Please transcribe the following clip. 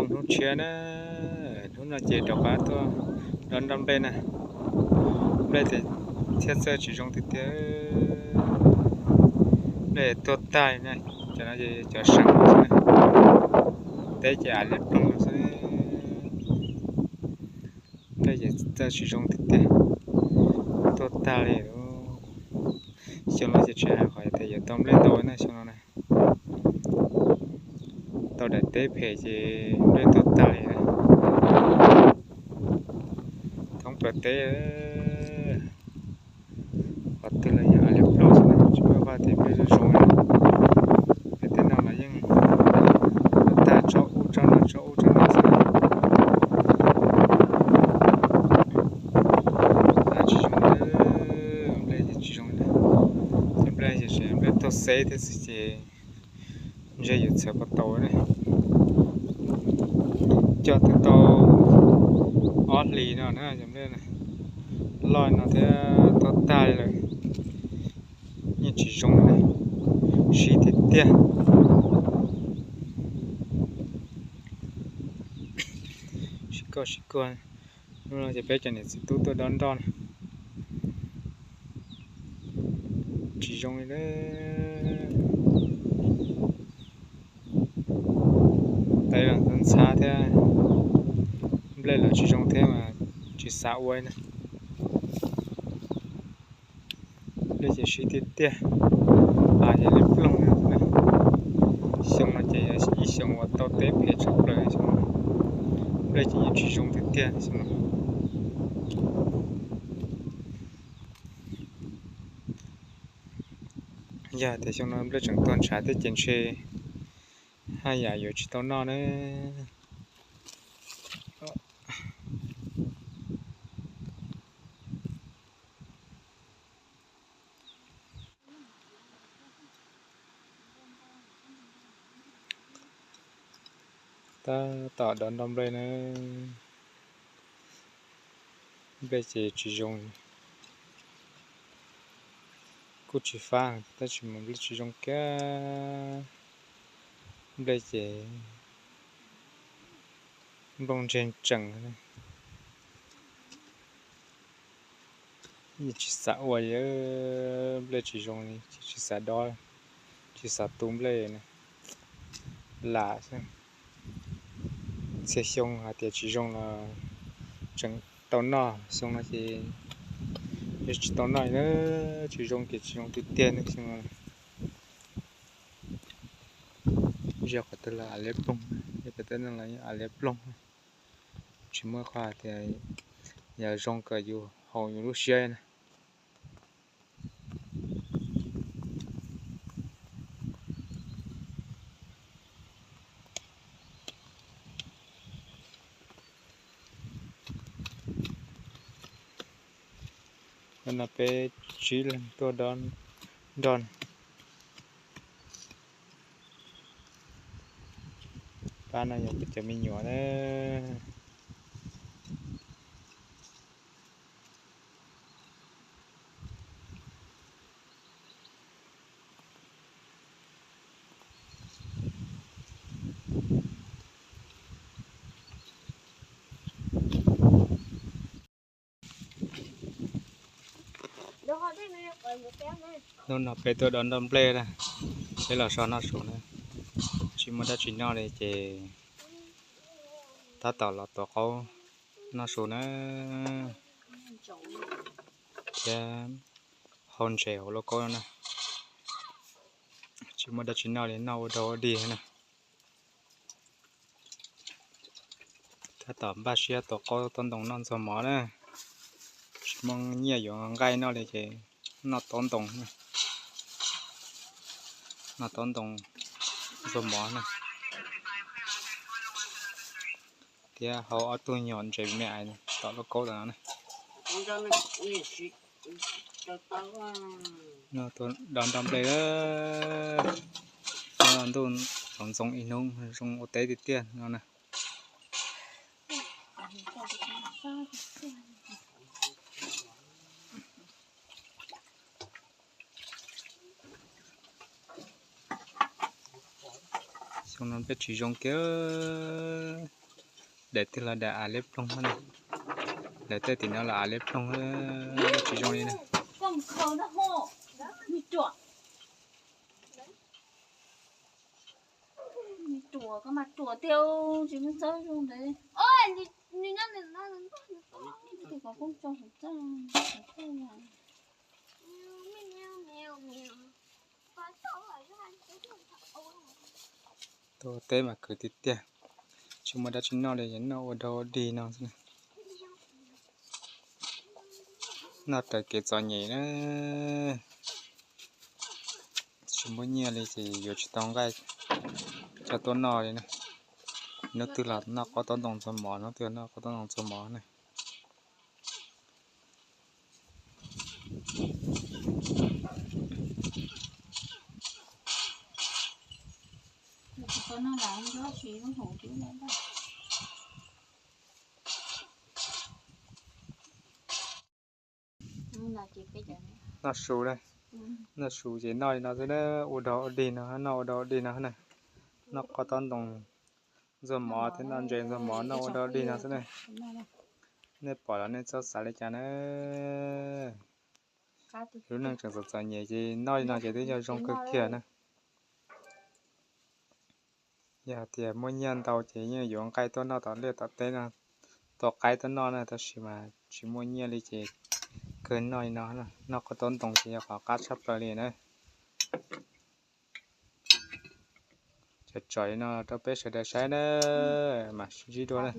Hnub tshiab na, hnub no ces rov qab tuaj dob nroj nplej na. Nplej thiaj txawj tsis zoo tiag tiag. Nplej tuag tag li na. Cov no ces cov seem xwb na. Teb ces av liab ploog no xwb. Nplej ces txawj tsis zoo tiag tiag, tuag tag li. Xyoo no ces tsis hais qhov tias yuav tau nplej ntau na, xyoo no na. Tau daim teb phem ces nplej tuag tag li. Thoob plaws teb, qhov twg los yog av liab ploog xwb, tsis muaj qhov tias nplej zoo zoo. Peb tej no los yeej tag tsob ub tsob no tsob ub tsob no xwb. Av tsis zoo, nplej ces tsis zoo, nplej ces nplej tuag xeb thiab xwb ces ntshe yuav txhawv puas tau ne. Cog twb tau ob hlis no na, cov nplej loj no thiab tuag tag li lawm, yeej tsis zoo li, sib tiag tiag. Sib koj sib koj, hnub no ces peb cov niam txiv tub tuaj dob nroj na. Tsis zoo li. Teb los ntxhab thiab, nplej los tsis zoo thiab mas tsis xav ua na. Nplej ces sib tiag tiag, av ces liab ploog na. Xyoo no ces yog ib xyoo uas tau teb phem tshaj plaws xyoo no. Nplej ces yeej tsis zoo tiag tiag xyoo no. Yog tias xyoo no nplej tseem tuag ntshav thiab ces ntshe haj yam yuav tsis tau noj na. Tab tom dob nroj nplej na. Nplej ces tsis zoo, kuj tsis fab tab sis mas nplej tsis zoo kiag. Nplej ces nplooj ntseg tsees. Yeej tsis xav ua li, nplej tsis zoo li ces tsis xav dob, tsis xav tu nplej na. Lam xwb, txhia xyoo hais tias tsis zoo los tseem tau noj, xyoo no ces yeej tsis tau noj li na. Tsis zoo ces tsis zoo tiag tiag ne xyoo no. Ntsia qhov twg los av liab ploog, ntsia qhov twg los av liab ploog. Tsis muaj qhov hais tias yog zoo kom yus haus yus lub siab na. Hnub no peb tsib leeg tuaj dob nroj. Pab no yog peb cov me nyuam na. Hnub no peb tuaj dob nroj nplej na, peb los so noj su na. Tsis muaj dab tsi noj li ces tab tom los tuav qaub noj su na, thiab hau ntses hauv lauj kaub no na. Tsis muaj dab tsi noj li, noj ua dog ua dig na. Tab tom npaj siab tuav qaub tuav ntoo noj ntxuag mov na. Tsis muaj nyiaj yuav nqaij noj li ces noj tuav ntoo, noj tuav ntoo ntxuag mov na. Thiab hau ob tug nyuam ntses me ais tom lauj kaub tom no na. Dob nroj nplej, ntuj ntxoov ntxoo ib hnub zoo ua teb tiag tiag no na. Xyoo no nplej tsis zoo kiag. Daim twg los daim av liab ploog na. Daim tej tim no los av liab ploog, tsis zoo li na. Tuaj teb mas khwv tiag tiag, tsis muaj dab tsi noj li ces noj ua dog ua dig no xwb. Noj raws kev txom nyem na. Tsis muaj nyiaj li ces yuav tsis tau nqaij coj tuaj noj li na. Hnub twg los noj qaub taub ntoo ntxuag mov, hnub twg los noj qaub taub ntoo ntxuag mov na. Noj su, noj su ces noj li no xwb na, ua dog ua dig no, noj ua dog ua dig no na. Noj qaub taub ntoo ntxuag mov thiab noj ntses ntxuag mov, noj ua dog ua dig no xwb na. Nej pom los nej txhob xav li cas na. Lub neej tseem txom txom nyem ces noj li no ces twb yog zoo kawg kiag na. Yog hais tias muaj nyiaj ntau ces yeej yuav nqaij tuaj noj tom liaj tom teb no, tua qaib tuaj noj na, tab sis mas tsis muaj nyiaj li ces kawg noj li no, noj qaub taub ntoo ces yog qhov qab tshaj plaws li na. Tsom tsom li no rau peb sawv daws saib na, mam sib ntsib dua na.